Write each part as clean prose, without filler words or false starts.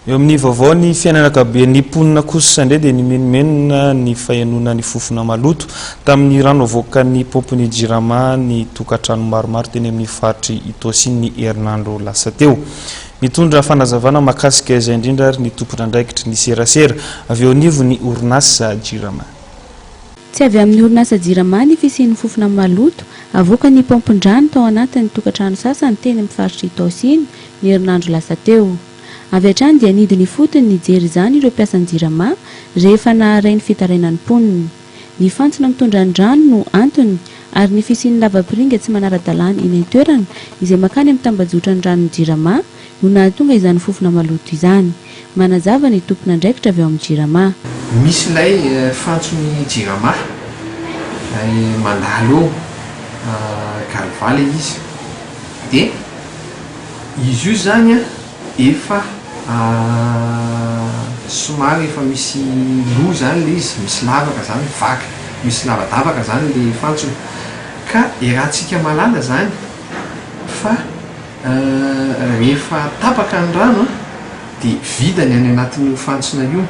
Eo amin'ny vaovao ny fiainana ankapoben'ny mponina kosa indray dia nimenomenona ny fahenoana ny fofona maloto tamin'ny rano avoakan'ny paompin'ny Jirama ny tokantrano maromaro teny amin'ny faritr'i Itaosy iny ny herinandro lasa teo. Mitondra fanazavana mahakasika izay indrindra ary ny tompon'andraikitry ny serasera avy eo anivon'ny orinasa Jirama. Tsy avy amin'ny orinasa Jirama ny fisian'ny fofona maloto avoakan'ny paompin-drano tao anatin'ny tokantrano sasany teny amin'ny faritr'i Itaosy iny ny herinandro lasa teo. Avy hatrany dia nidina ifotony nijery izany ireo mpiasan'ny Jirama rehefa naharay ny fitarainan'ny mponina. Ny fantsona mitondra ny rano no antony ary ny fisian'ny lavapiringa tsy manara-dalàna eny an-toerana izay mankany amin'ny tambajotran'ny ranon'ny Jirama no nahatonga izany fofona maloto izany. Manazava ny tompon'andraikitra avy ao amin'ny Jirama. Misy ilay fantson'ny Jirama mandalo eo Galva ilay izy dia. Izy io izany an, efa somary efa misy lo izany ilay izy, misy lavaka izany, vaky, misy lavadavaka izany ilay fantsona. Ka iarahantsika mahalala izany fa rehefa tapaka ny rano an, dia vide ny any anatin'io fantsona io.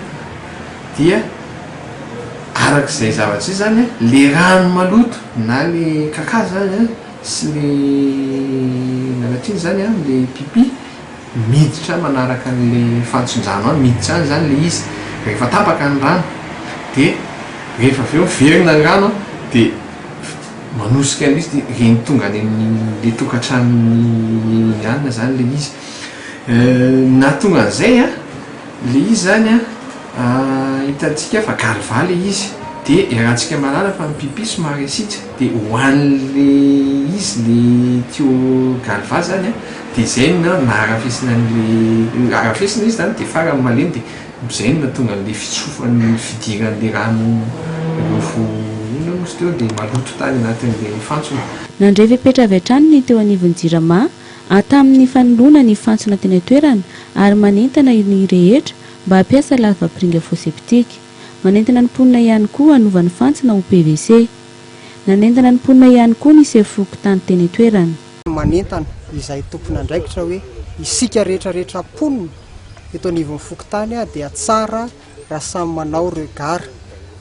Dia araka izay zavatra izay izany an, ilay rano maloto na ilay kaka izany an, Sy le nanatria zany an, le pipi miditra manaraka an'le fantson-drano any, miditra any zany le izy rehefa tapaka ny rano de rehefa avy eo miverina ny rano an de manosika an'izy de reny tonga any amin'le tokantranon'ny anona zany le izy, nahatonga an'izay an le izy zany an. Hitantsika fa galva le izy de iarahantsika mahalala fa ny pipi somary asidra de ho an'le izy le tuyau galva zany an de zay no naharafesina an'le arafesina izy zany de farany malemy de zay no nahatonga an'le fitsofan'ny fidiran'le rano ireo inona moa izy teo le maloto tany anatin'le fantsona. Nandray fepetra avy hatrany ny teo anivon'ny Jirama tamin'ny fanoloana ny fantsona teny an-toerana ary manentana ny rehetra mba hampiasa lavapiringa faux-septique. Manentana ny mponina ihany koa hanova ny fantsona ho PVC. Nanentana ny mponina ihany koa ny sefo fokontany teny an-toerana. Manentana izay tompon'andraikitra hoe isika rehetra rehetra mponina eto anivon'ny fokontany dia tsara raha samy manao regard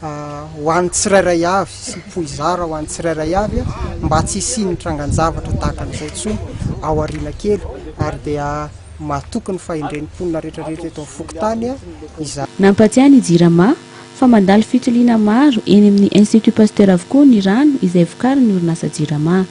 ho an'ny tsirairay avy sy puisard ho an'ny tsirairay avy mba tsy hisian'ny trangan-javatra tahaka an'izay intsony ao aoriana kely ary dia Matoky ny fahendren'ny mponina rehetra rehetra eto amin'ny fokontany izahay. Nampatsiahy ny Jirama fa mandalo fitiliana maro eny amin'ny Institut Pasteur avokoa ny rano izay vokarin'ny orinasa Jirama.